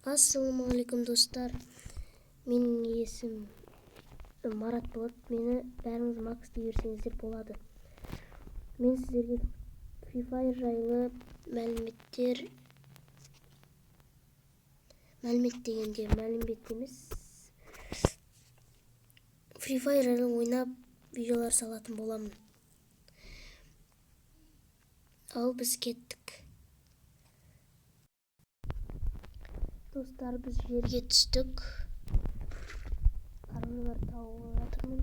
Ассалаумағалейкум, достар! Менің есімім Марат болады. Мені бәріңіз Макс дей берсеңіздер болады. Мен сіздерге Free Fire жайлы мәліметтер, мәлімет дегенде мәлімет емес, Free Fire жайлы ойнап видеолар салатын боламын. Ал біз кеттік. Достар, біз жерге түстік. Армилар тауып жатырмын.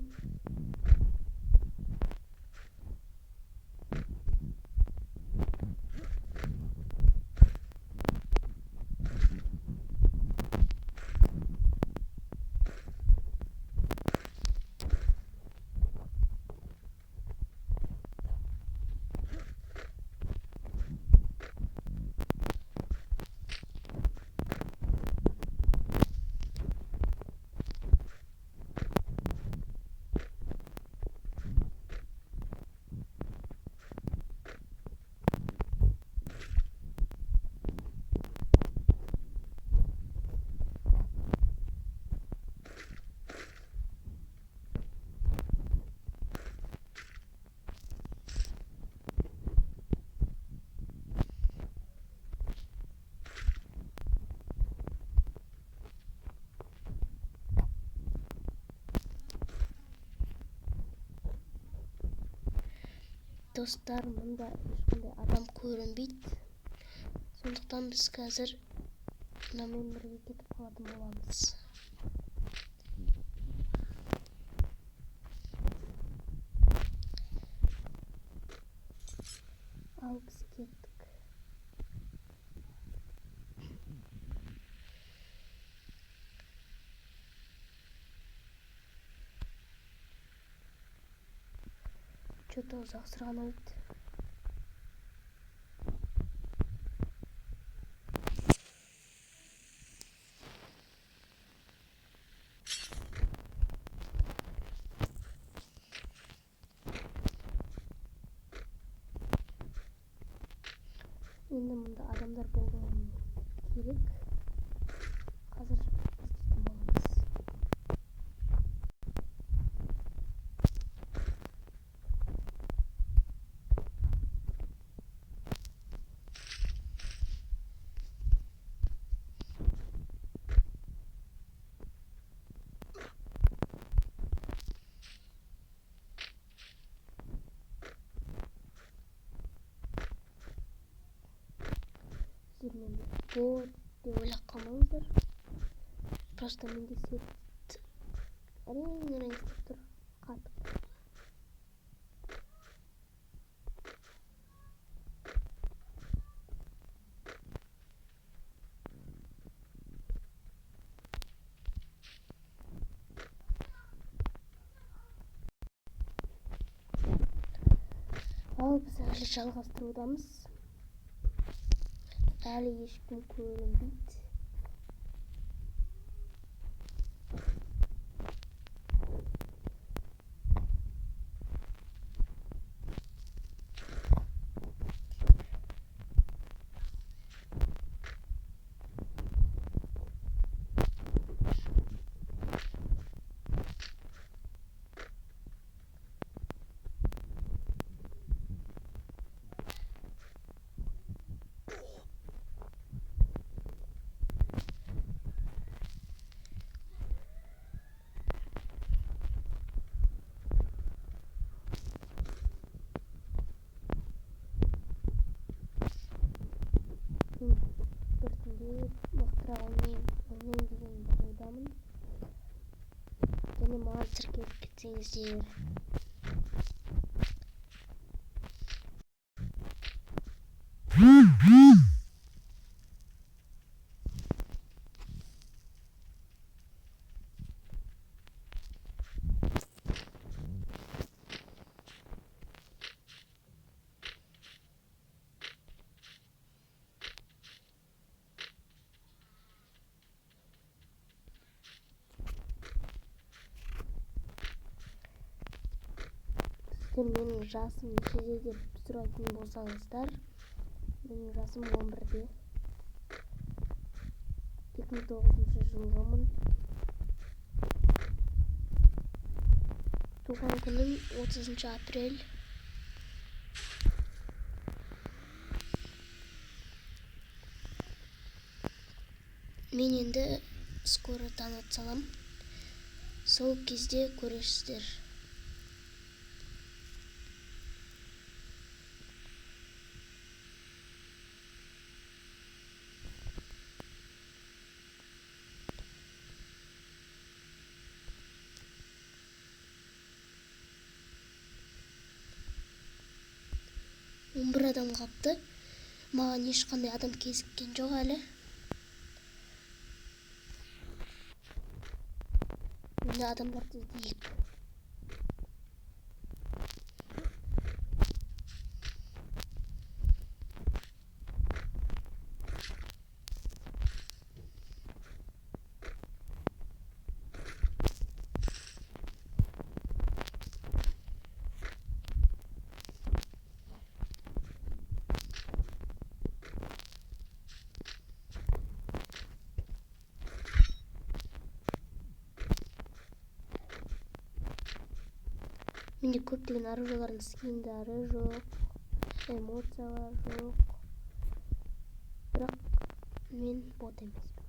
Достар, мұнда ешқандай адам көрінбейді. Сондықтан біз қазір мынамен бірге кетіп қалатын боламыз. Ал біз кеттік. Что-то ұзақ сырғанайды. Енді мұнда адамдар болуы керек. Қазір іздейтін боламыз. Сіздер мені бот деп ойлап қалмаңыздар. Просто менде сеть әрең әрең істеп тұр, қатып. Ал біз әлі жалғастырудамыз. Әлі ешкім көрінбейді. Мен біртіндеп мықтырақ ойнайын деген ойдамын. Және маған тіркеліп кетсеңіздер. Сіздер менің жасым нешеде деп сұрайтын болсаңыздар, менің жасым 11-де. 2009 жылғымын. Туған күнім 30 апрель. Мен енді скоро донат салам. Сол кезде көресіздер. Он бір адам қалыпты. Маған ешқандай адам кезіккен жоқ әлі. Енді адамдарды іздейік. Менде көптеген оружиялардың скиндары жоқ, эмоциялар жоқ. Бірақ мен бот емеспін.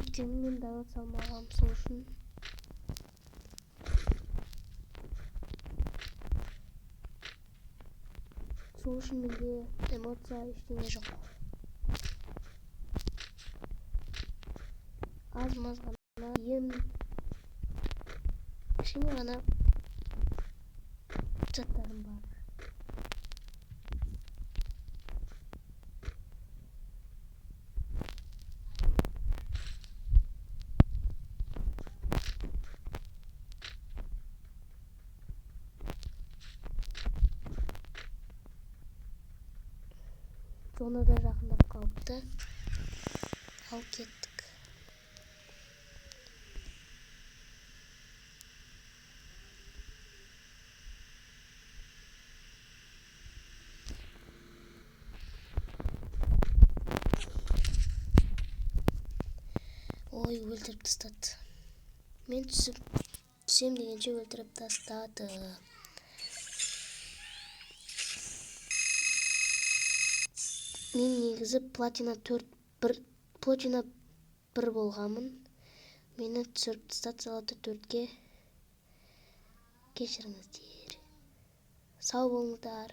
Өйткені мен донат салмағанмын, сол үшін. Сол үшін менде эмоция ештеңе жоқ. Аз-маз ғана ем, кішкене ғана заттарым бар. Зона да жақындап қалыпты. Ал кеттік. Ой, өлтіріп тастады. Мен түсем дегенше өлтіріп тастады. Мен негізі платина төрт, бір, платина бір болғанмын. Мені түсіріп тастады золото 4-ке. Кешіріңіздер. Сау болыңыздар.